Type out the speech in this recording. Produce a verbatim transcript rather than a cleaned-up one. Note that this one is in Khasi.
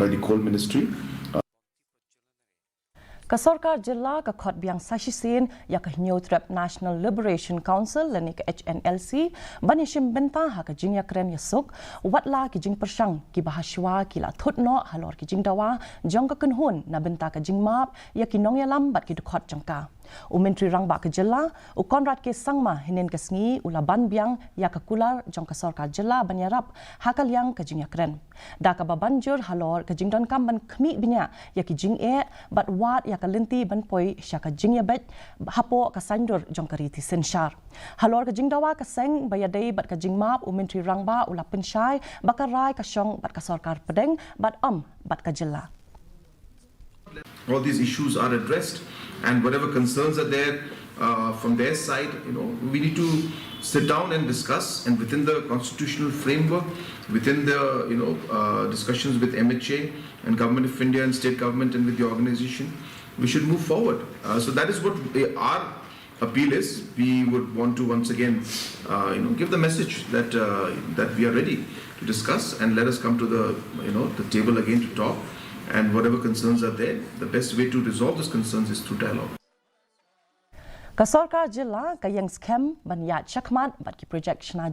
the Coal Ministry. Ka sorkar jylla ka khot biang sa shisien ïa ka Hynñiewtrep National Liberation Council lane ka H N L C ban ïashim bynta ha ka jingïakren ïasuk, wat la ki jingpyrshang kiba hashwa ki la thut noh halor ki jingdawa jong ka kynhun na bynta ka jingmap ïa ki nongïalam bad ki dkhot jong ka. U Myntri Rangbah ka jylla, u Conrad K Sangma, hynnin ka sngi u la ban biang ïa ka kular jong ka sorkar jylla ban ïarap ha ka liang ka jingïakren. Da kaba ban jur halor ka jingdonkam ban khmih bniah ïa ki jingeh bad wad ïa ka lynti ban poi sha ka jingïabeit hapoh ka saiñdur jong ka riti synshar. Halor ka jingdawa ka seng ba ïadei bad ka jingmap, u Myntri Rangbah u la pynshai ba ka rai ka shong bad ka sorkar pdeng bad ym bad ka jylla. All these issues are addressed, and whatever concerns are there uh, from their side, you know, we need to sit down and discuss, and within the constitutional framework, within the, you know, uh, discussions with M H A and Government of India and state government and with the organization, we should move forward. Uh, so that is what our appeal is. We would want to once again, uh, you know, give the message that uh, that we are ready to discuss, and let us come to the, you know, the table again to talk. And whatever concerns are there, the best way to resolve those concerns is through dialogue. Ka sorkar jylla ka ïeng skhem ban ïaid shakhmat bad ki projek shna